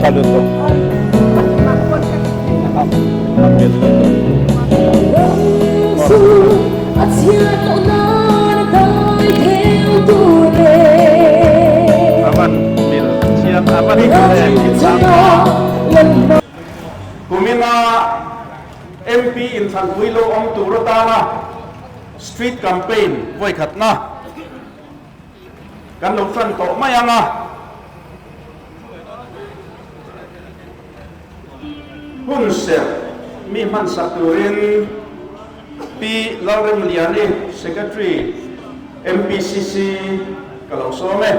Tha lutuk. A mil lutuk. Avan mil chiang avan mil em in Kumina MP inthlanpui lo awm tur atana street campaign vawikhatna kan lo tan tawh mai ang a. Hun serh mi hmansak turin Pi Lalremliani, Secretary, MPCC ka lo sawm e.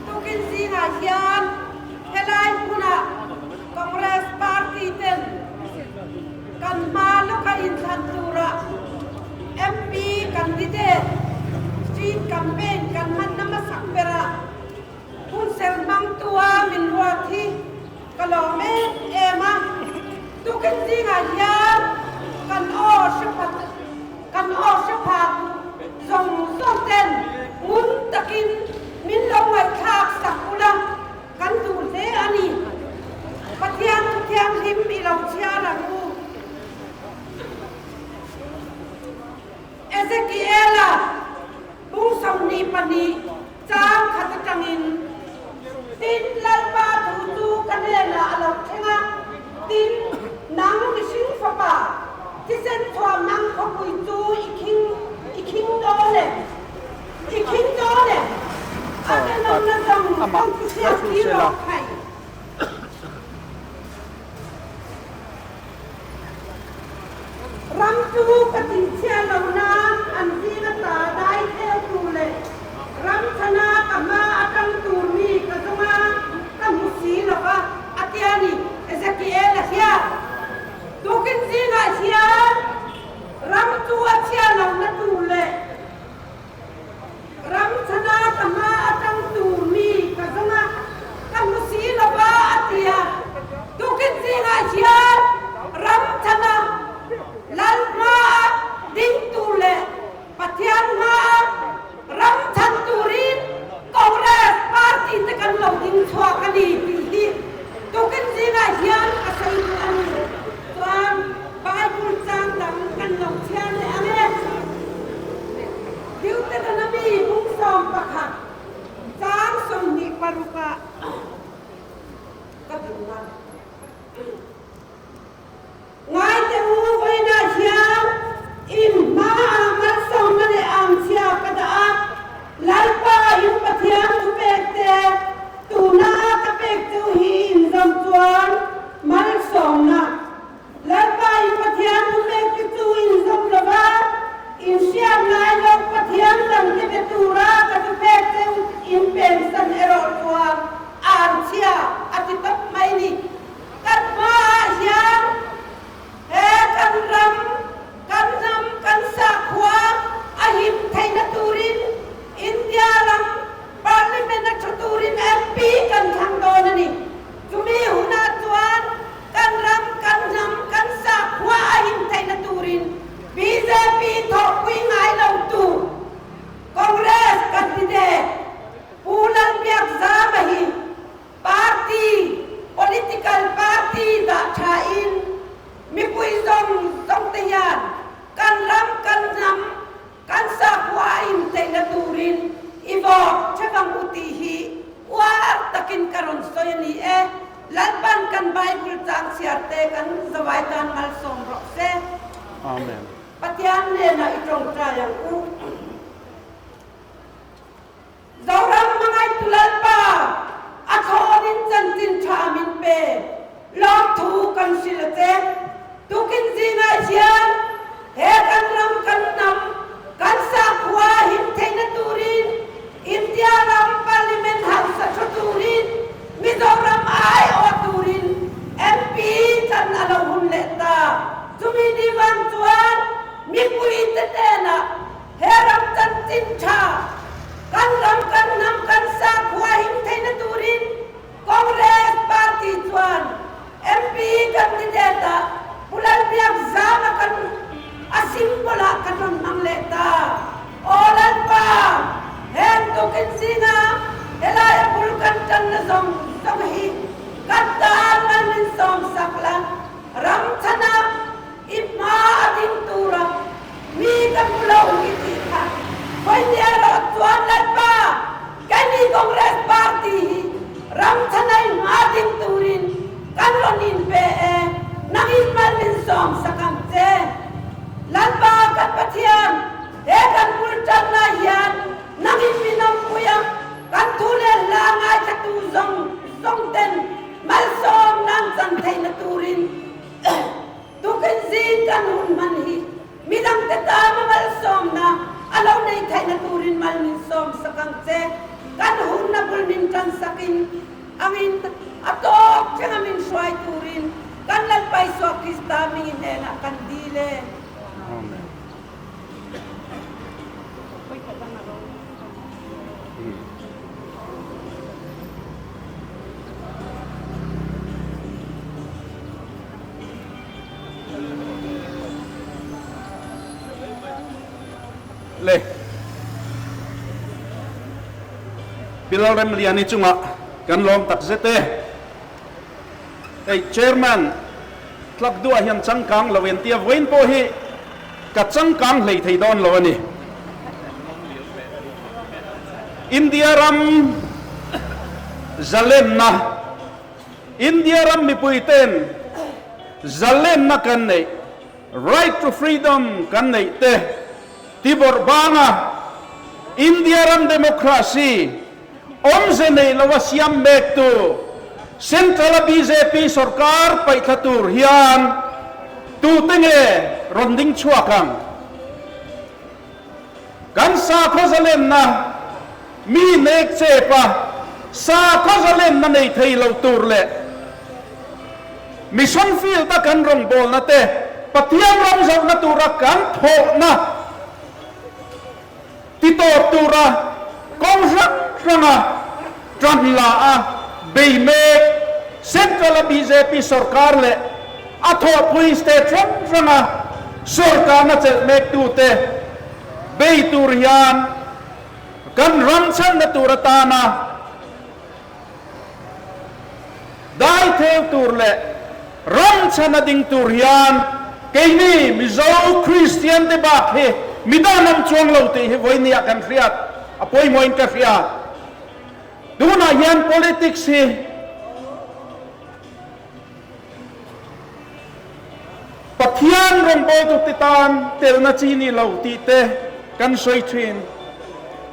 Tukin zingah hian helai hmunah Congress party ten kan hma lawka inthlan turah MP candidate street campaign kan hman na hmasak berah hun ser hmangtua min ruat hi ka lawm em em a. Tukin zingah hian kan aw hre phat Kan aw hre phak zawng zawng ten ngun takin min lo ngaihthlak sak ula kan duh hle a ni. Pathian thu thianghlim i lo chhiar ang u. Ezekiela bung 22 chang khat atangin, Tin, Lalpa thu chu ka hnenah a lo thleng a, tin, nang mihring fapa, thisen chhuah mang khawpui chu i khing i khing dawn em? I khing dawn em? A tenawmna zawng zawng chu hriat tir rawh khai. Ram chu ka tihchhia lo nan an zing ata dai theu tur leh ram chhana ka hma atang tur mi ka zawng a, ka hmu si lo va, a ti a ni. Ezekiel-a hian tukin zingah hian ram chu a chhia lo na tur leh Ram chhana ka hma atang tur mi ka zawng a, ka hmu si lo va, a ti a. Tukin zingah hian ram chhana Lal hmaa ding tur leh Pathian hmaa ram chhan turin Congress party te kan lo ding chhuak a ni tih hi tukin zingah hian ka sawi duh a ni. Chuan Bible chang dang kan lo chhiar leh ang e. Deuteronomy bung 11 chang 26 ah ka duh a. Ngaite u vawiinah hian in hmaah malsawmna leh angchhia ka dah a, Lalpa in Pathian thu pek te tuna ka pek chu hi in zawm chuan malsawmna Lalpa in Pathian thu pek te chu in zawm lo va, in hriat ngai lo Pathian dangte be tura ka thu pek che in pensan erawh chuan archhia a ti tawp mai ni. Kan hmaah hian he kan ram, kan hnam, kan sakhua a him theihna turin India ram Parliament a tha turin MP kan thlang dawn a ni. Chumi hunah chuan kan ram, kan hnam, kan sakhua a him theihna turin bjp thawhpui ngai lo tu Congress candidate Pu Lalbiakzama hi Party, political party dah tha in mipui zawng zawng te hian kan ram, kan hnam, kan sakhua a incheina turin i vawk thevang u tih hi uar takin ka rawn sawi a ni e. Lalpan kan Bible chang chhiar te kan zawai tan malsawm rawh se. Amen. Pathian hnenah i tawngtai ang u. Zoram hmangaihtu Lalpa, a thlawnin chanchin tha min pe. Lawmthu kan hrilh a che. Tukin zingah hian he kan ram kan hnam, kan sakhua him theihna turin India ram Parliament House a thu turin Mizoram aiawh turin MP chan a lo hun leh ta. Chumi ni vang chuan mipuite hnenah He ram chanchin tha, kan ram kan hnam kan sakhua him theihna turin Congress party chuan MP candidate ah Pu Lalbiakzama kan a symbol ah. Pathian, he kan bul tanna hian nangin min awmpui a, kan thu leh hla ngaithlatu zawng zawng ten malsawm nan chan theihna turin tukin zing kan hun hman hi midangte tana malsawmna a lo nei theihna turin mal min sawm sak ang che. Kan hunna bul min tan sakin angin a tawk thlenga min hruai turin kan Lalpa Isua Krista hming i hnenah kan dil e. Amen. Le Pi Lalremliani chungah kan lawm tak zet e. Hei Chairman tlak duah hian changkang lo en tia vawiin pawh hi ka changkang hlei thei dawn lo a ni. India ram zalenna, India ram mipuiten zalenna kan neih, Right to freedom kan neih te ti bawrh banga India ram democracy awmze neih loa siam mek tu Central a bjp sorkar paihthla tur hian tute nge rawn ding chhuak ang? Kan sakhaw zalenna mi nek chep a, sakhaw zalenna nei thei lo tur leh mission field a kan rawngbawlna te Pathian ram zohna tura kan thawhna ti tawp tura kawng hrang hranga tan la a bei mek Central a bjp sorkar leh a thawhpui state hrang hranga sorkarna chelh mektute bei tur hian kan ram chhanna tur atana dai theu tur leh ram chhana ding tur hian keini Mizo Kristian te bak hi midang awm chuang lo tih hi vawinia kan hriat a pawimawhin ka hria. Tunah hian politics hi Pathian rawngbawltute tan telna chi ni lo tih te kan sawi thin.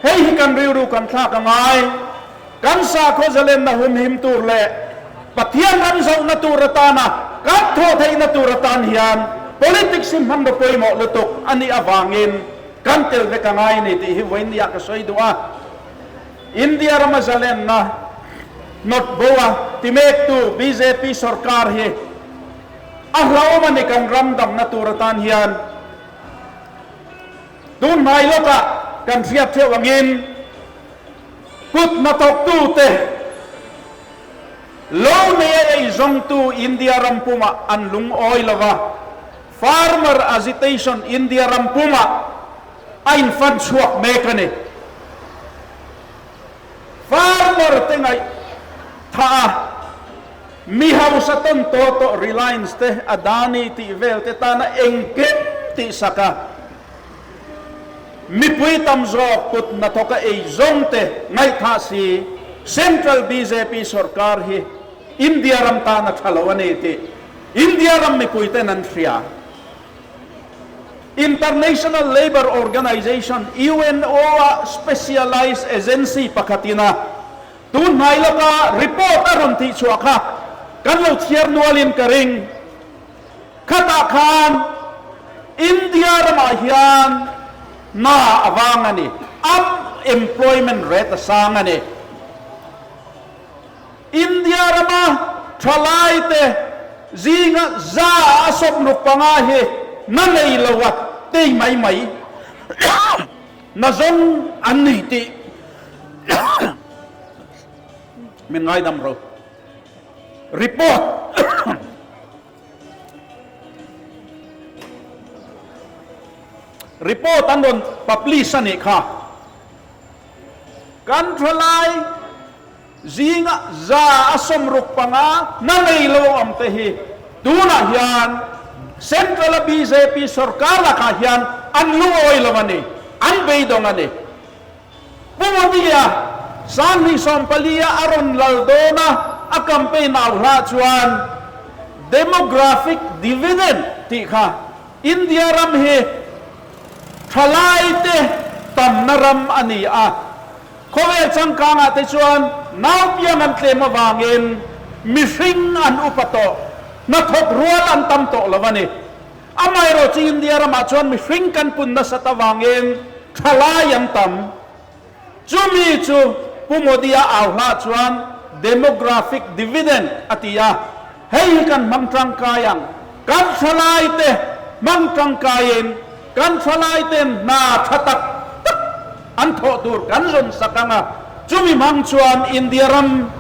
Hei hi kan rilru kan thlak a ngai. Kan sakhaw zalenna humhim tur leh Pathian ram zohna tur atana kan thawh theihna tur atan hian politics hi hmanraw pawimawh lutuk a nih avangin kan tel vek a ngai a ni tih hi vawinia ka sawi duh a. India rama zalenna hnawt bo a ti mektu bjp sorkar hi a hlauhawm a ni kan ram damna tur atan hian tun hmai lawkah kan hriat theuh angin kut hnathawktute lo neia eizawngtu India ram pumah an lungawi lova farmer agitation India ram pumah a infan chhuak mek a ni. Farmer te ngaih tha a, mi hausa tawn tawh tawh Reliance te, Adani tih vel te tana engkim tih sak a, mipui tam zawk kut hnathawk a ei zawng te ngaihthah si Central bjp sorkar hi India ram tan a tha lo a ni tih India ram mipui ten an hria. International Labour Organization, UNO, a specialized agency pakhatin a tun hnai lawka report a rawn tih chhuah kha kan lo chhiar nualin ka ring. Khatah khan India ramah hian hna a vang a ni, unemployment rate a sang a ni. India rama thalaite zinga 165 hi na nei lo a tei mai mai na zawng an ni tih min ngaidam ro. Report. Report an rawn publish a nih kha. Kan thalai Zinga 165 na nei lo awm te hi tunah hian Central a bjp sorkar lakah hian an lungawi lo a ni, an beidawng a ni. Pu Modi-a 2014 a rawn lal dawn a, a campaign au hlah chuan Demographic Dividend tih kha India ram hi. Thalaite tamna ram a ni a, khawvel changkangah te chuan naupiang an tlem avangin mihring an upa tawh, hnathawk rual an tam tawh lo a ni. Amaherawhchu India ramah chuan mihring kan pun nasat avangin thalai an tam. Chumi chu Pu Modi-a au hlah chuan demographic dividend a ti a, hei hi kan hmang tangkai ang, kan thalaite hmang tangkaiin kan thalaite'n hna tha tak tak an thawh tur kan zawn sak ang a, chumi hmang chuan India ram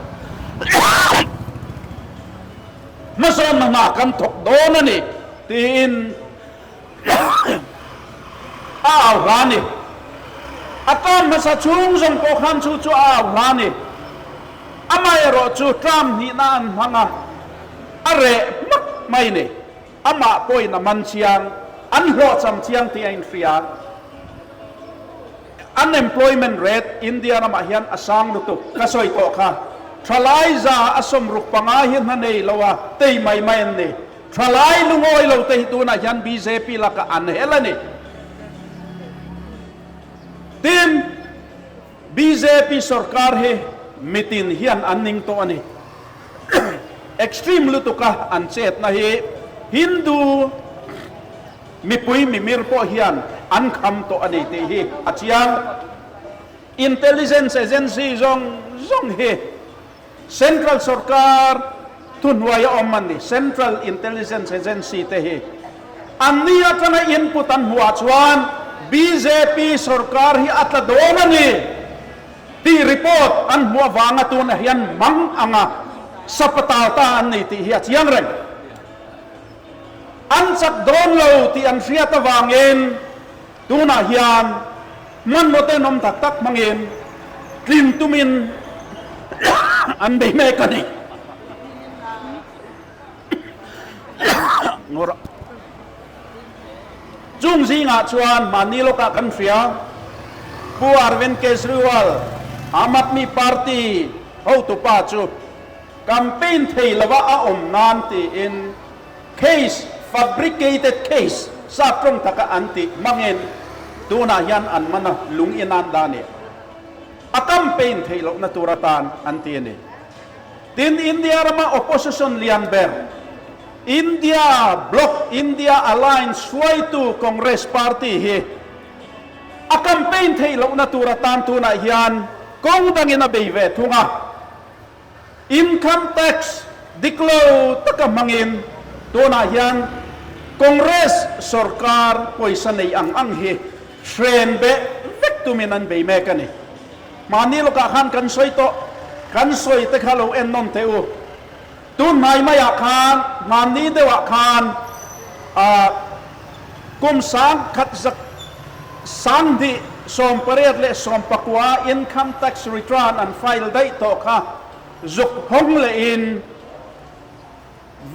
hmasawnna hna kan thawk dawn a ni tiin A au hla ni. A term hmasa chhung zawng pawh khan chu chu a au hla ni. Amaherawh chu term hnihna an hmang a, a reh hmak mai ni. Amah pawhin a man chiang, an hlawhcham chiang tih a inhria. Unemployment rate India ramah hian a sang lutuk. Ka sawi tawh kha. Thalai za a 65 hi hna nei lo a, tei mai mai an ni. Thalai lungawi lo te hi tunah hian bjp lakah an hel a ni. Tin, bjp sorkar hi mitin hian an ning tawh a ni. Extreme lutuka an chetna hi Hindu mipui mimir pawh hian an kham tawh a ni tih hi a chiang. Intelligence agency zawng zawng hi Central sorkar thuhnuai a awm an ni. Central Intelligence Agency te hi anni atanga input an hmuh ah chuan bjp sorkar hi a tla dawn a ni tih report an hmuh avanga tunah hian mang anga sapatal ta an ni tih hi a chiang reng. An chak dawn lo tih an hriat avangin Tunah hian hmanraw tenawm tak tak hmangin tlin tumin an bei mek a ni. Chung zingah chuan mahni lawkah kan hria, Pu Arvind Kejriwal, Aam Aadmi Party hotupa chu campaign thei lova a awm nan tiin Case, fabricated case, sap tawng taka an tih hmangin tunah hian an man a, lung in an dah a ni. A campaign theih lohna tur atan an ti a ni. Tin, India rama opposition lian ber, India Bloc, India Alliance hruaitu Congress Party hi a campaign theih lohna tur atan tunah hian kawng dangin a bei ve thung a. Income tax dik lo taka hmangin tunah hian Congress sorkar pawisa nei ang ang hi hren beh vek tumin an bei mek a ni. Mahni lawkah khan kan sawi tawh, kan sawi te kha lo en nawn teh u. Tun hnai maiah khan, hmanni deuhah khan ah kum 1000 2018 income tax return an file daih tawh kha zuk hawng lehin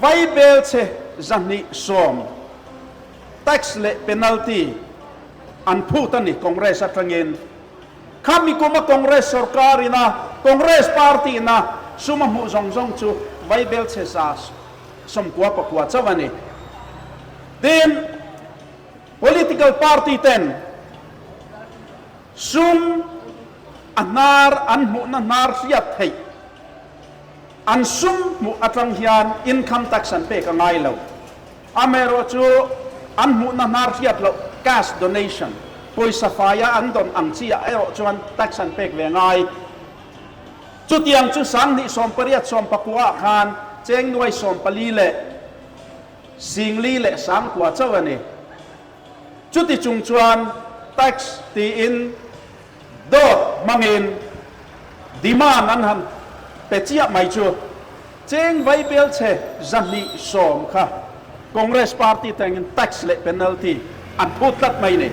vaibel chhe 210 tax leh penalty an phut a ni Congress atangin. Khami kuma Congress sorkar ina Congress party ina sum a hmuh zawng zawng chu vaibel chhe 99 chauh a ni. Tin, political party ten sum a hnar an hmuhna hnar hriat theih an sum hmuh atang hian income tax an pek a ngai lo. Amaherawhchu an hmuhna hnar hriat loh cash donation, pawisa faia an dawn ang chi ah erawh chuan tax an pek ve ngai. Chutiang chu 2018 19 ah khan cheng nuai 14 leh 40 leh 9 chauh a ni. Chuti chung chuan tax tiin dawt hmangin demand an han pe chiah mai chu cheng vaibel chhe 210 kha Congress party tangin tax leh penalty an phut tlat mai ni.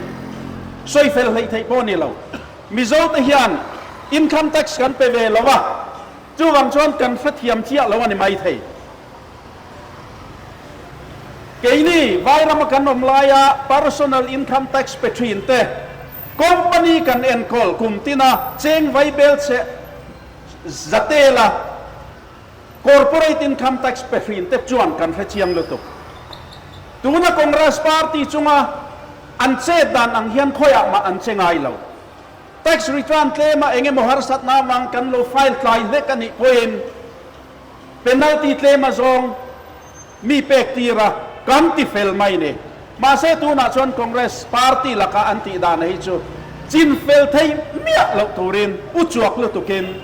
Sawi fel hleih theih pawh a ni lo. Mizo te hian income tax kan pe ve lo a, chuvang chuan kan hrethiam chiah lo a ni maithei. Keini Vairama kan awm laia personal income tax pe thin te, company kan enkawl kum tina cheng vaibel chhe zatela corporate income tax pe thin te chuan kan hre chiang lutuk. Tuna Congress party chunga. An chet dan ang hian khawiah mah an che ngai lo. Tax return tlema eng emaw harsatna avang kan lo file tlai hlek a nih pawhin penalty tlema zawng mi pek tir a, kan ti fel mai ni. Mahse tunah chuan Congress party laka an tih dan hi chu chin fel thei miah loh turin u chuak lutukin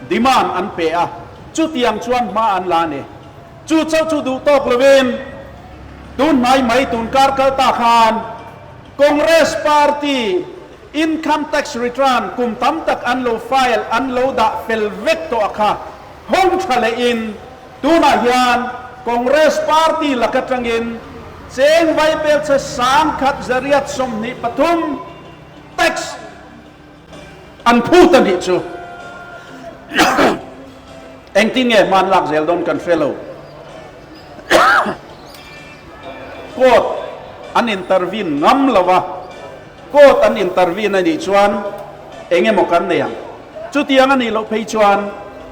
demand an pe a, chutiang chuan hma an la a ni. Chu chauh chu duh tawk lovin tun hnai mai tun kar kal ta khan Congress party income tax return kum tam tak an lo file an lo dah fel vek tawh a kha hawng tha lehin tunah hian Congress party lak atangin cheng vaibelchhe 1123 tax An phut a nih chu engtin nge hman lak zel dawn kan hre lo. Court an intervene ngam lo a, court an intervene a nih chuan eng emaw kan nei ang. Chutiang a nih loh phei chuan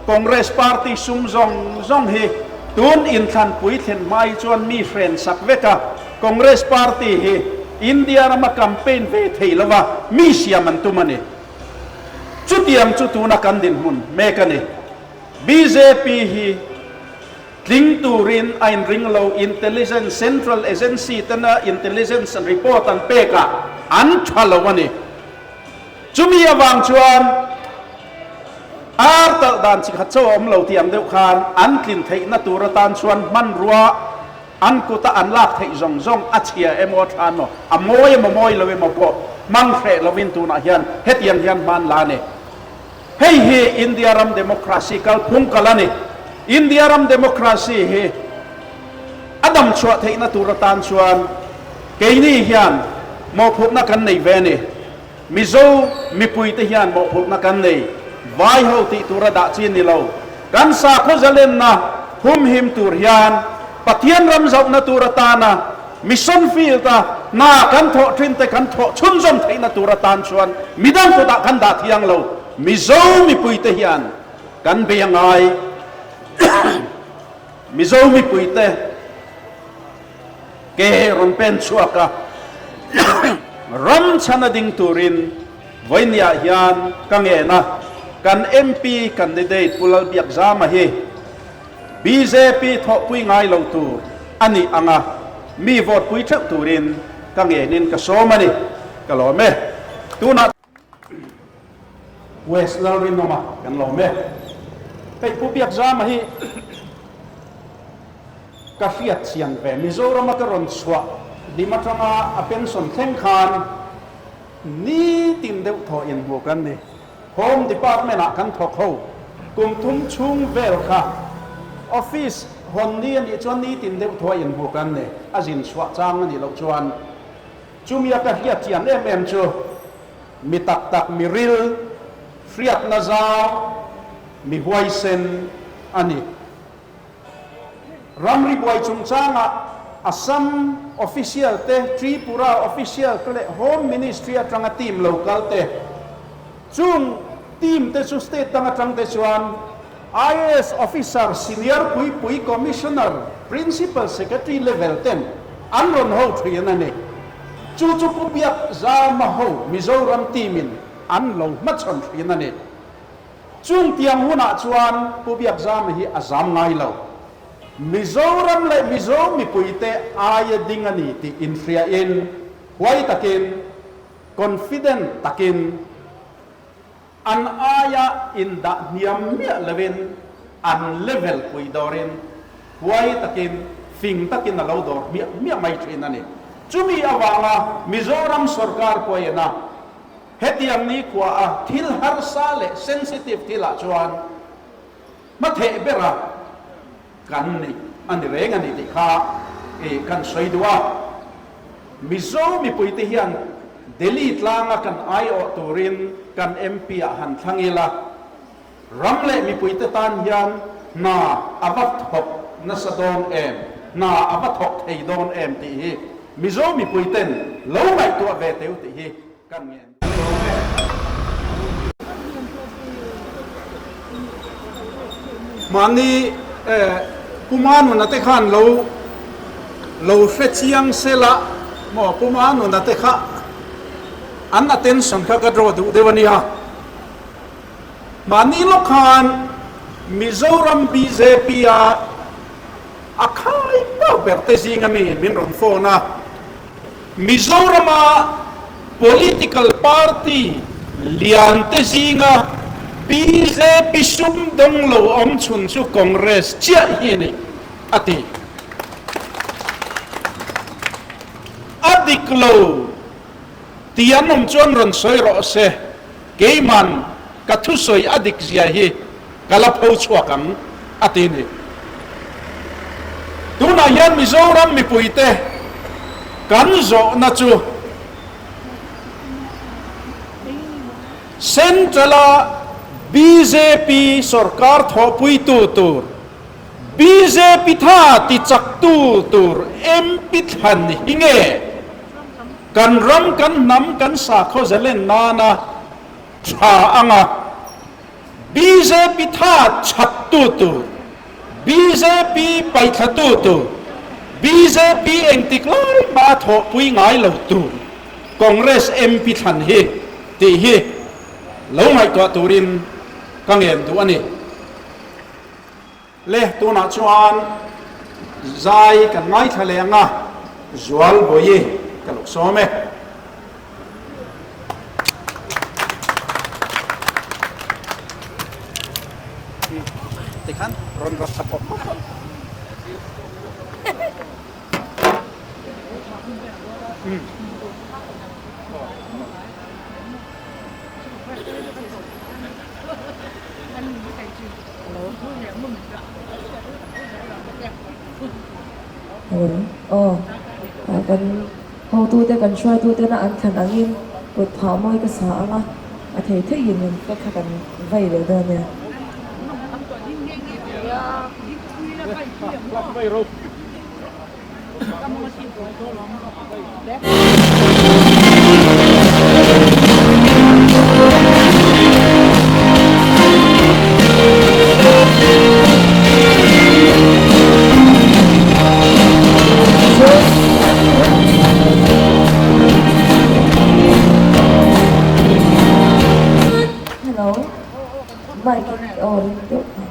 Congress party sum zawng zawng hi tun inthlanpui thlen hma hi chuan mi hren sak vek a, Congress party hi India rama campaign ve thei lova mi siam an tum a ni. Chutiang chu tuna kan dinhmun mek a ni. Bjp hi tling turin a inring lo, intelligence central agency tena intelligence report an pekah an tha lo a ni. Chumi avang chuan ar talh dan chi khat chaw a awm lo tih ang deuh khan an tlin theihna tur atan chuan hmanrua An kuta an lak theih zawng zawng a chhia emaw a tha emaw, a mawi emaw mawi lo emaw pawh hmang hreh lovin tunah hian hetiang hian hman la a ni. Hei hi India ram democracy kalphung kal a ni. India ram democracy hi a dam chhuah theihna tur atan chuan keini hian mawhphurhna kan nei ve a ni. Mizo mipuite hian mawhphurhna kan nei, vai ho tih tura dah chi ni lo. Kan sakhaw zalenna humhim tur hian Pathian ram zauhna tur atana mission field-a hna kan thawh thin te kan thawh chhunzawm theihna tur atan chuan midang kutah kan dah thiang lo. Mizo mipuite hian kan bei a ngai. Mizo mipuite. Ke rawn pen chhuak a, ram chhana ding turin vawinia hian ka ngen a, kan MP candidate Pu Lalbiakzama hi bjp thawhpui ngai lo tur a nih ang a, mi vote pui theuh turin ka ngenin ka sawm a ni. Ka lawm e. Tunah. West Lalrinawma kan lawm e. Hei Pu Biakzama hi ka hriat chian ve. Mizorama ka rawn chhuah hlim atanga a pension thleng khan nitin deuh thaw inhmuh kan ni. Home Department ah kan thawk ho. Kum thum chhung vel kha office hawn ni a nih chuan nitin deuh thaw inhmuh kan ni. A zin chhuah chang a nih loh chuan Chumi a ka hriat chian em em chu mi tak tak, mi ril, hriatna zau, mi huaisen a ni. Ramri buai chungchangah Assam official te, Tripura official te leh Home Ministry atanga team lo kal te, chung team te chu state dang atang te chuan IAS officer senior pui pui Commissioner, Principal Secretary level ten an rawn ho thin a ni. Chu chu Pu Biak Zama ho Mizoram team in an lo hmachhawn thin a ni. Chung tiang hunah chuan Pu Biak Zama hi a zam ngai lo. Mizoram leh Mizo mipuite aia ding a ni tih inhriain huai takin, confident takin, An aia indah hniam miah loin an level pui dawrin huai takin fing takin a lo dawr hmiah hmiah mai thin a ni. Chumi avanga Mizoram sorkar pawhin a hetiang nikhua a thil harsa leh sensitive thilah chuan hmatheh bera kan ni a ni reng a ni tih kha kan sawi duh a. Mizo mipuite hian Delhi tlanga kan aiawh turin kan MP ah han thlang ila, ram leh mipuite tan hian hna a va thawk nasa dawn em, hna a va thawk thei dawn em tih hi Mizo mipuiten lo ngaihtuah ve teu tih hi kan ngen. Mahni Pu Manuna te khan lo lo hre chiang se la. Maw Pu Manuna te kha an attention kha ka draw duh deuh a nia. Mahni lawk khan Mizoram bjp a a khai pau ber te zinga mi min rawn phone a. Mizorama political party lian te zinga bjp sum dawng lo awm chhun chu Congress chiah hi a ni, a ti. A dik lo tih an awm chuan rawn sawi rawh se, keiman ka thusawi a dik zia hi ka la pho chhuak ang, a ti ni. Tunah hian Mizoram mipuite kan zawhna chu Central-a bjp sorkar thawhpuitu tur, bjp tha tichaktu tur MP thlan hi nge kan ram, kan hnam, kan sakhaw zalen nana tha anga Bjp tha chhat tu tur, bjp paihthla tu tur, bjp engtik lai mah a thawhpui ngai lo tur Congress MP thlan hi tih hi lo ngaihtuah turin ka ngen duh a ni. Le tunah chuan zai kan ngaithla leh ang a, Zualbawi ka lo sawm e. Tikhan rawn rawt thla pawp pawp a. Hello aw kan hotute kan hruaitutena an thlan angin kut phah mawi ka sa ang a, a thei theihin in flag kha kan vai leh dawn nia. Hello mic aw ring deuh kha.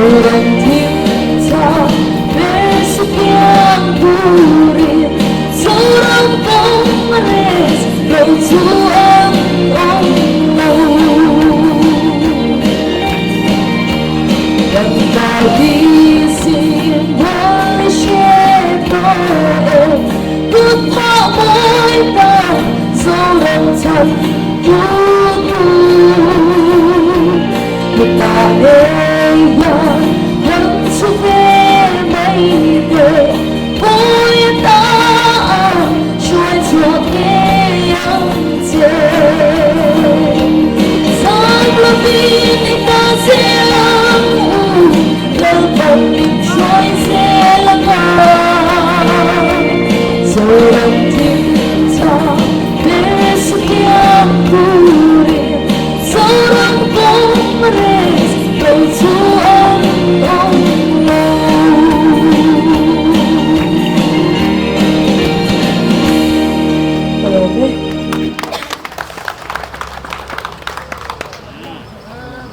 Zoram thim tha pe kiang turin Zoram Congress ro chu an awm lo. Kan party symbol i hre tawh e, kut phah mawi ta Zoram chhan tu tur. Mipa ngei hian han chhu ve mai teh, pawi ta a hruai chhuak ngei ang che. Zam lovin i ta zel ang u, Lalpan min hruai zel ang a. Zoram thim tha pe sukiang turin Zoram Congress lo chu an awm lo. Ka lawm e.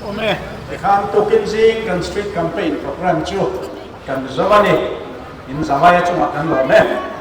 Awm e, tikhan tukin zing kan street campaign programme chu kan zo a ni. In zalai a chungah kan lawm e.